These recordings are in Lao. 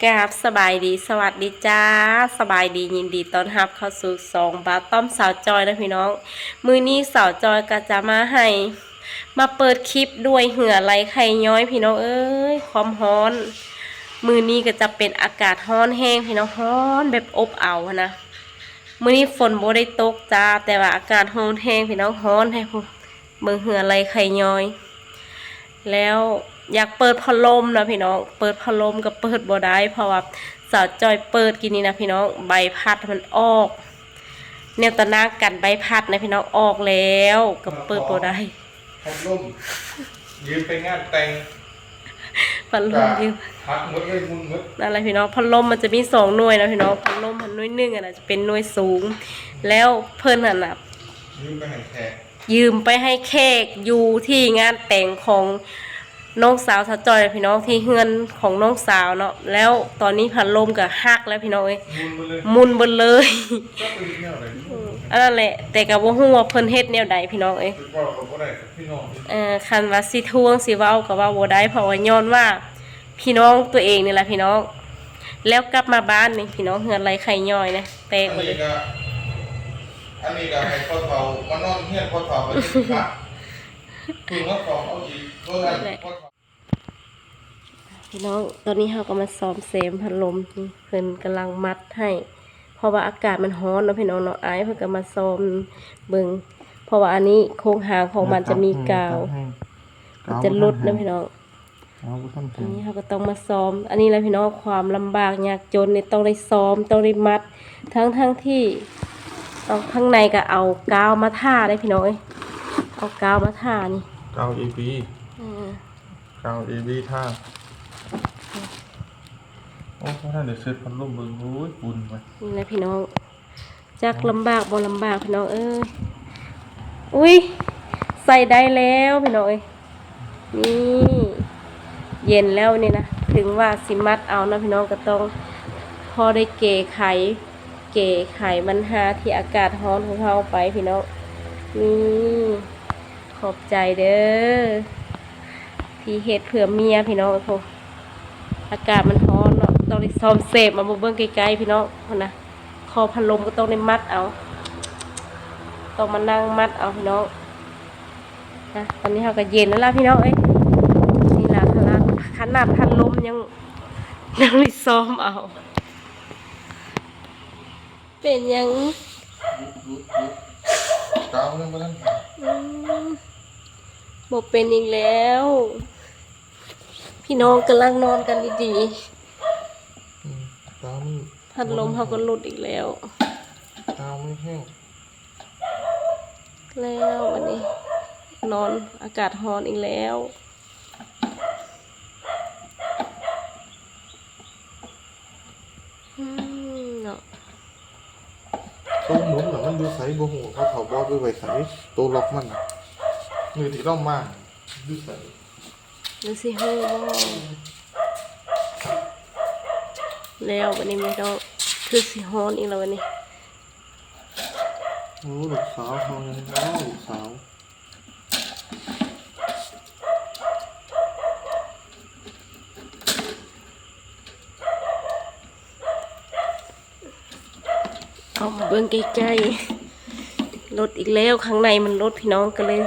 ກາບສະບາຍດີ ສະຫວັດດີຈ້າ ສະບາຍດີ ຍິນດີຕ້ອນຮັບເຂົ້າສູ່ຊ່ອງບ່າວຕ້ອມສາວຈອຍນະພີ່ນ້ອງ. ມື້ນີ້ສາວຈອຍກໍຈະມາໃຫ້ ມາເປີດຄລິບດ້ວຍເຫື່ອໄຫຼໄຂ້ຍ້ອຍພີ່ນ້ອງເອີຍ ຄວາມຮ້ອນ. ມື້ນີ້ກໍຈະເປັນອາກາດຮ້ອນແຮງພີ່ນ້ອງ ຮ້ອນແບບອົບເອົາຫັ້ນນະ. ມື້ນີ້ຝົນບໍ່ໄດ້ຕົກຈ້າ ແຕ່ວ່າອາກາດຮ້ອນແຮງພີ່ນ້ອງ ຮ້ອນແຮງພຸ້ນ. ເບິ່ງເຫື່ອໄຫຼໄຂ້ຍ້ອຍ ແລ້ວຢາກເປີດພັດລົມນະພີ່ນ້ອງ ເປີດພັດລົມກໍເປີດບໍ່ໄດ້ ເພາະວ່າສາວຈອຍເປີດກີ້ນີ້ນະພີ່ນ້ອງ ໃບພັດມັນອອກ ແນວຕາໜ່າງກັນໃບພັດນະພີ່ນ້ອງ ອອກແລ້ວກໍເປີດບໍ່ໄດ້. ພັດລົມຢືມໄປງານແຕ່ງ ພັດລົມຢືມ ກະຫັກໝົດເລີຍ ໝຸ່ນໝົດ. ນັ້ນແຫຼະພີ່ນ້ອງ ພັດລົມມັນຈະມີສອງໜ່ວຍນະພີ່ນ້ອງ ພັດລົມຫັ້ນໜ່ວຍໜຶ່ງຫັ້ນນະຈະເປັນໜ່ວຍສູງ ແລ້ວເພິ່ນຫັ້ນນະ ຢືມໄປໃຫ້ແຂກ ຢືມໄປໃຫ້ແຂກຢູ່ທີ່ງານແຕ່ງຂອງນ້ອງສາວສາວຈອຍນະພີ່ນ້ອງ ທີ່ເຮືອນຂອງນ້ອງສາວເນາະ. ແລ້ວຕອນນີ້ພັດລົມກໍຫັກແລ້ວພີ່ນ້ອງເອີຍ ໝຸ່ນເບິດເລີຍ ໝຸ່ນເບິດເລີຍ. ຈັກເພິ່ນເຮັດແນວໃດ ອືມ ອັນນັ້ນແຫຼະ ແຕ່ກໍບໍ່ຮູ້ວ່າເພິ່ນເຮັດແນວໃດພີ່ນ້ອງເອີຍ ເວົ້າກໍບໍ່ໄດ້ກັບພີ່ນ້ອງ. ເອີ ຄັນວ່າຊິທວງຊິເວົ້າກໍເວົ້າບໍ່ໄດ້ ເພາະວ່າຍ້ອນວ່າພີ່ນ້ອງຕົວເອງນີ້ແຫຼະພີ່ນ້ອງ. ແລ້ວກັບມາບ້ານນີ້ພີ່ນ້ອງ ເຫື່ອໄຫຼໄຂ້ຍ້ອຍນະ ແຕກໝົດເລີຍ. ອັນນີ້ກໍ ອັນນີ້ກໍໃຫ້ພໍ່ເຖົ້າມານອນເຮືອນພໍ່ເຖົ້າໄປ ເພິ່ນມາສອມເອົາອີກ ເພິ່ນໃຫ້ພໍ່ເຖົ້າ ພີ່ນ້ອງ ຕອນນີ້ເຮົາກໍມາສ້ອມແຊມພັດລົມ ເພິ່ນກຳລັງມັດໃຫ້ ເພາະວ່າອາກາດມັນຮ້ອນເນາະພີ່ນ້ອງເນາະ ອ້າຍເພິ່ນກໍມາສ້ອມເບິ່ງ ເພາະວ່າອັນນີ້ໂຄງຮ່າງຂອງມັນຈະມີກາວ ມັນຈະຫຼຸດນະພີ່ນ້ອງ. ອັນນີ້ເຮົາກໍຕ້ອງມາສ້ອມ ອັນນີ້ແຫຼະພີ່ນ້ອງ ຄວາມລຳບາກຍາກຈົນນີ້ ຕ້ອງໄດ້ສ້ອມ ຕ້ອງໄດ້ມັດ ທັງໆທີ່ ເອົາ ຂ້າງໃນກໍເອົາກາວມາທາເດ້ພີ່ນ້ອງເອີຍ ເອົາກາວມາທານີ້ ກາວເອບີ ເອີ ກາວເອບີທາ. ໂອ້ ບໍ່ທັນໄດ້ເສັດພັດລົມເບິ່ງ ໂອ້ຍ ຝຸ່ນເວີຍ. ນີ້ແຫຼະພີ່ນ້ອງ ຈັກລຳບາກບໍ່ລຳບາກພີ່ນ້ອງເອີຍ. ອຸ້ຍ ໃສ່ໄດ້ແລ້ວພີ່ນ້ອງເອີຍ ນີ້ ເຢັນແລ້ວນີ້ນະ. ເຖິງວ່າຊິມັດເອົານະພີ່ນ້ອງ ກໍຕ້ອງພໍໄດ້ແກ້ໄຂ ແກ້ໄຂບັນຫາທີ່ອາກາດຮ້ອນຂອງເຮົາໄປພີ່ນ້ອງ. ນີ້ ຂອບໃຈເດີ ທີ່ເຮັດເພື່ອເມຍພີ່ນ້ອງ. ໂອ້ ອາກາດມັນຮ້ອນເນາະ ຕ້ອງໄດ້ສ້ອມແຊມ. ເອົາມາເບິ່ງໃກ້ໆພີ່ນ້ອງ ພຸ້ນນະ ຄໍພັດລົມກໍຕ້ອງໄດ້ມັດເອົາ ຕ້ອງມານັ່ງມັດເອົາພີ່ນ້ອງນະ. ຕອນນີ້ເຮົາກໍເຢັນແລ້ວລະພີ່ນ້ອງເອີຍ. ນີ້ລະ ຂະໜາດ ຂະໜາດພັດລົມຍັງ ຍັງໄດ້ຊ້ອມເອົາ. ເປັນຫຍັງ? ກາວຍັງບໍ່ທັນຂາດ. ອືມ ບໍ່ເປັນອີກແລ້ວ. ພີ່ນ້ອງກຳລັງນອນກັນດີໆ. ອືມ ກາວມັນ ພັດລົມເຮົາກໍຫຼຸດອີກແລ້ວ. ກາວມັນແຫ້ງ. ແລ້ວບັດນີ້ນອນ ອາກາດຮ້ອນອີກແລ້ວ. ອືມ ເນາະ ໂຕໝູນນະ ມັນຢູ່ໃສບໍ່ຮູ້ ເຂົາເຖົ້າບອກໄປໄວ້ໃສ ໂຕລັອກມັນ ມື້ທີ່ລາວມາຢູ່ໃສ ຫຼືຊິຮູ້ບໍ່? ແລ້ວບັດນີ້ແມ່ນເນາະ ຄືຊິຮ້ອນອີກແລ້ວບັດນີ້. ໂອ້ ລູກສາວເຮົາຍັງ ອ້າວ ລູກສາວ. ເອົາມາເບິ່ງໃກ້ໆ ລົດອີກແລ້ວ ຂ້າງໃນມັນລົດ ພີ່ນ້ອງ ກໍເລີຍ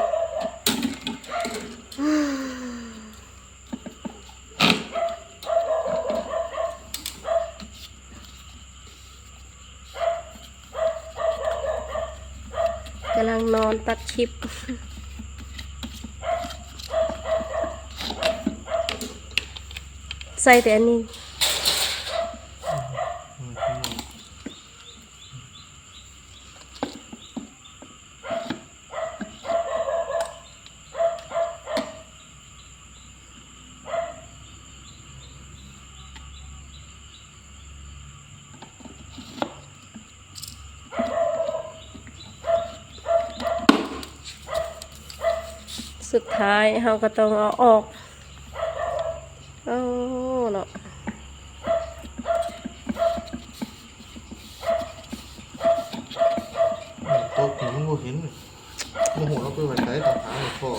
ກຳລັງນອນຕັດຄລິບ ໃສ່ແຕ່ອັນນີ້. ສຸດທ້າຍເຮົາກໍຕ້ອງເອົາອອກ. ໂອ້ ເນາະ ຕົກນີ້ມັນບໍ່ເຫັນ ບໍ່ຮູ້ລາວໄປໄວ້ໃສ ຕ້ອງຫາໃຫ້ພໍ້. ກ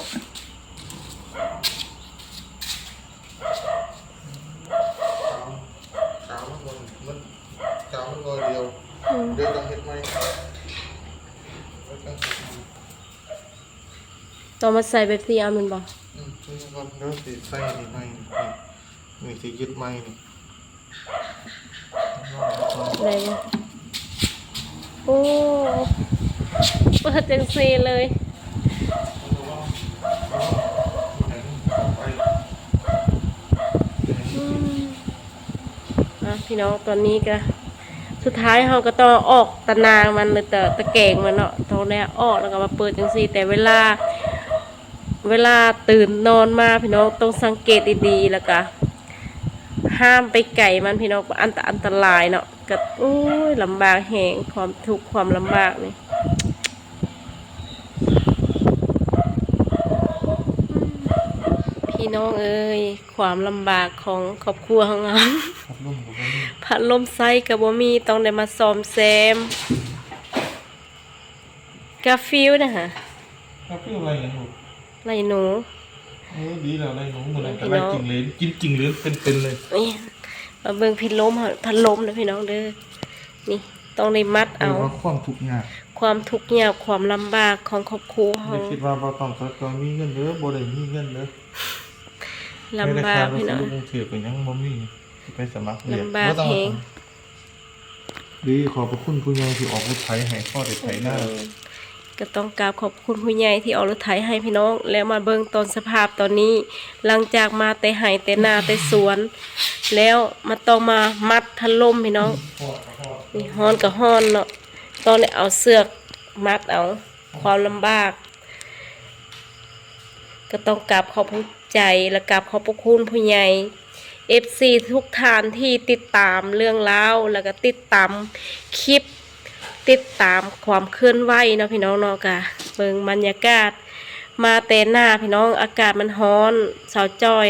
າວ ກ ຕ້ອງມາໃສ່ແບບນີ້ເອົາແມ່ນບໍ່? ອືມ ເດີຊິໃສ່ນີ້ໃໝ່ນີ້ ນີ້ຊິຍຶດໃໝ່ນີ້ ໄດ້ບໍ່? ໂອ້ ເປີດຈັ່ງຊີ້ເລີຍ. ອືມ ອ່ະ ພີ່ນ້ອງ ຕອນນີ້ກະສຸດທ້າຍເຮົາກະຕ້ອງອອກຕາໜ່າງມັນ ຫຼືຕະ ຕະແກງມັນເນາະ ຕ້ອງໄດ້ອອກ ແລ້ວກະມາເປີດຈັ່ງຊີ້. ແຕ່ເວລາ ເວລາຕື່ນນອນມາ ພີ່ນ້ອງ ຕ້ອງສັງເກດດີໆ ແລ້ວກະຫ້າມໄປໃກ້ມັນ ພີ່ນ້ອງ ອັນຕະ ອັນຕະລາຍເນາະ. ກະ ໂອ້ຍ ລຳບາກແຮງ ຄວາມທຸກຄວາມລຳບາກນີ້ ພີ່ນ້ອງເອີຍ. ຄວາມລຳບາກຂອງຄອບຄົວຂອງເຮົາ ພັດລົມກະບໍ່ມີ ພັດລົມໃຊ້ກະບໍ່ມີ ຕ້ອງໄດ້ມາສ້ອມແຊມ. ກາຟິວນະຫະ ກາຟິວໄລ່ຫຍັງລູກ? ໄລ່ໜູ. ເອີ ດີແລ້ວໄລ່ໜູ ມື້ນັ້ນກະໄລ່ຈິງເລີນ ກິນຈິງເລີນເປັນໆເລີຍ. ແມ່ນ ມາເບິ່ງພັດລົມ ພັດລົມນະພີ່ນ້ອງເດີ ນີ້ຕ້ອງໄດ້ມັດເອົາ. ຄວາມທຸກຍາກ ຄວາມທຸກຍາກ ຄວາມລຳບາກຂອງຄອບຄົວເຮົາ. ຢ່າຄິດວ່າບໍ່ຕ້ອງສັກຈອຍມີເງິນເດີ ບໍ່ໄດ້ມີເງິນເດີ ລຳບາກພີ່ນ້ອງ ແມ້ແຕ່ຄ່າລົດໄຟຢູ່ກຸງເທບກະຍັງບໍ່ມີ ຊິໄປສະໝັກວຽກ ລຳບາກແຮງ. ດີ ຂອບພະຄຸນຜູ້ໃຫຍ່ທີ່ອອກລົດໄຖໃຫ້ ພໍໄດ້ໄຖນາ. ກະຕ້ອງກາບຂອບຄຸນຜູ້ໃຫຍ່ທີ່ອອກລົດໄຖໃຫ້ພີ່ນ້ອງ. ແລ້ວມາເບິ່ງຕອນສະພາບຕອນນີ້ ຫຼັງຈາກມາແຕ່ໄຮ່ແຕ່ນາແຕ່ສວນ ແລ້ວມາຕ້ອງມາມັດພັດລົມພີ່ນ້ອງ. ນີ້ຮ້ອນກະຮ້ອນເນາະ ຕ້ອງໄດ້ເອົາເຊືອກມັດເອົາ ຄວາມລຳບາກ. ກະຕ້ອງກາບຂອບໃຈ ແລະ ກາບຂອບພະຄຸນຜູ້ໃຫຍ່ ເອັຟຊີ ທຸກທ່ານທີ່ຕິດຕາມເລື່ອງລາວ ແລ້ວກະຕິດຕາມຄລິບ ຕິດຕາມຄວາມເຄື່ອນໄຫວເນາະພີ່ນ້ອງເນາະ. ກະເບິ່ງບັນຍາກາດ ມາແຕ່ໜ້າພີ່ນ້ອງ ອາກາດມັນຮ້ອນ ສາວຈ້ອຍ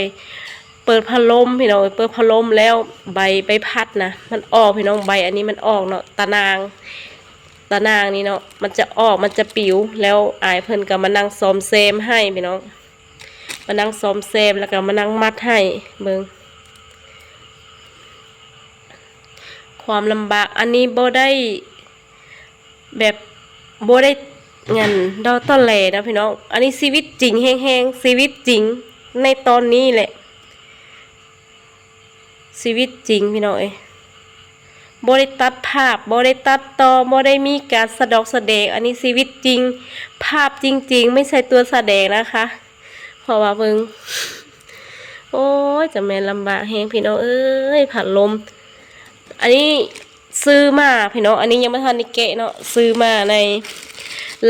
ເປີດພັດລົມພີ່ນ້ອງເອີຍ ເປີດພັດລົມແລ້ວໃບ ໃບພັດນະມັນອອກພີ່ນ້ອງ ໃບອັນນີ້ມັນອອກເນາະ ຕາໜ່າງ ຕາໜ່າງນີ້ເນາະ ມັນຈະອອກ ມັນຈະປິວ ແລ້ວອ້າຍເພິ່ນກະມານັ່ງສ້ອມແຊມໃຫ້ພີ່ນ້ອງ ມານັ່ງສ້ອມແຊມ ແລ້ວກະມານັ່ງມັດໃຫ້ເບິ່ງ. ຄວາມລຳບາກ ອັນນີ້ບໍ່ໄດ້ແບບ ບໍ່ໄດ້ຫຍັງດອກຕອແຫຼນະພີ່ນ້ອງ ອັນນີ້ຊີວິດຈິງແຮງໆ ຊີວິດຈິງໃນຕອນນີ້ແຫຼະ. ຊີວິດຈິງພີ່ນ້ອງເອີຍ ບໍ່ໄດ້ຕັດພາບ ບໍ່ໄດ້ຕັດຕໍ່ ບໍ່ໄດ້ມີການສະດອກສະແດງ ອັນນີ້ຊີວິດຈິງ ພາບຈິງໆ ໄມ່ໃຊ່ຕົວສະແດງນະຄະ. ເພາະວ່າເບິ່ງ ໂອ້ຍ ຈະແມ່ນລຳບາກແຮງພີ່ນ້ອງເອີຍ ພັດລົມ ອັນນີ້ ຊື້ມາພີ່ນ້ອງ ອັນນີ້ຍັງບໍ່ທັນໄດ້ແກະເນາະ ຊື້ມາໃນ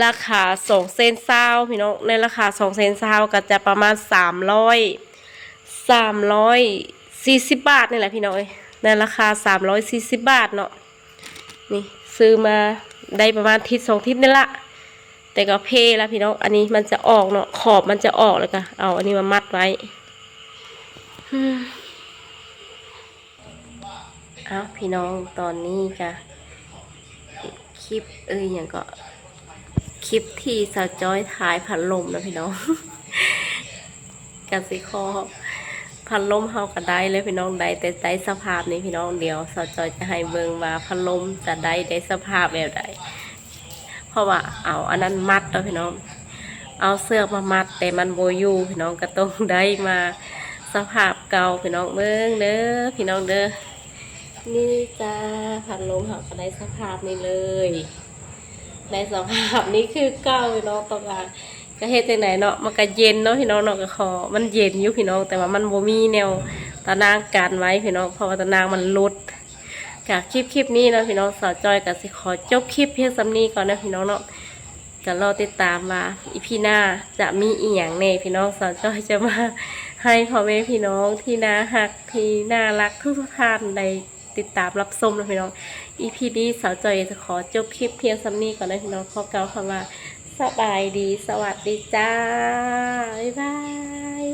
ລາຄາສອງແສນຊາວພີ່ນ້ອງ ໃນລາຄາສອງແສນຊາວກະຈະປະມານສາມຮ້ອຍ ສາມຮ້ອຍສີ່ສິບບາດນີ້ແຫຼະພີ່ນ້ອງເອີຍ ໃນລາຄາສາມຮ້ອຍສີ່ສິບບາດເນາະ. ນີ້ຊື້ມາໄດ້ປະມານທິດສອງທິດນີ້ລະ ແຕ່ກະເພລະພີ່ນ້ອງ ອັນນີ້ມັນຈະອອກເນາະ ຂອບມັນຈະອອກ ແລ້ວກະເອົາອັນນີ້ມາມັດໄວ້. ອ້າວ ພີ່ນ້ອງ ຕອນນີ້ກະຄລິບ ເອີ ຫຍັງເກາະ ຄລິບທີ່ສາວຈ້ອຍຖ່າຍພັດລົມນະພີ່ນ້ອງ ກະຊິຂໍ ພັດລົມເຮົາກະໄດ້ແລ້ວພີ່ນ້ອງ ໄດ້ແຕ່ ໄດ້ສະພາບນີ້ພີ່ນ້ອງ. ດຽວສາວຈ້ອຍຈະໃຫ້ເບິ່ງວ່າພັດລົມຈະໄດ້ ໄດ້ສະພາບແບບໃດ. ເພາະວ່າເອົາອັນນັ້ນມັດເນາະພີ່ນ້ອງ ເອົາເຊືອກມາມັດ ແຕ່ມັນບໍ່ຢູ່ພີ່ນ້ອງ ກະຕ້ອງໄດ້ມາສະພາບເກົ່າພີ່ນ້ອງເບິ່ງເດີ ພີ່ນ້ອງເດີ. ນີ້ຈ້າ ພັດລົມເຮົາກະໄດ້ສະພາບນີ້ເລີຍ ໄດ້ສະພາບນີ້ຄືເກົ່າພີ່ນ້ອງ. ແຕ່ວ່າກະເຮັດຈັ່ງໃດເນາະ ມັນກະເຢັນເນາະພີ່ນ້ອງເນາະ ກະຂໍ ມັນເຢັນຢູ່ພີ່ນ້ອງ ແຕ່ວ່າມັນບໍ່ມີແນວຕາໜ່າງກັນໄວ້ພີ່ນ້ອງ ເພາະວ່າຕາໜ່າງມັນຫຼຸດ. ກະຄລິບ ຄລິບນີ້ເນາະພີ່ນ້ອງ ສາວຈ້ອຍກະຊິຂໍຈົບຄລິບພຽງສ່ຳນີ້ກ່ອນເນາະພີ່ນ້ອງເນາະ. ກະລໍຕິດຕາມວ່າອີພີໜ້າຈະມີອີ່ຫຍັງແດ່ພີ່ນ້ອງ ສາວຈ້ອຍຈະມາໃຫ້ພໍ່ແມ່ພີ່ນ້ອງທີ່ໜ້າຮັກ ທີ່ໜ້າຮັກທຸກໆທ່ານໄດ້ຕິດຕາມຮັບຊົມເນາະພີ່ນ້ອງ. ອີພີນີ້ສາວຈ້ອຍຈະຂໍຈົບຄລິບພຽງສ່ຳນີ້ກ່ອນເນາະພີ່ນ້ອງ ຂໍກ່າວຄຳວ່າສະບາຍດີ ສະຫວັດດີຈ້າ ບາຍບາຍ.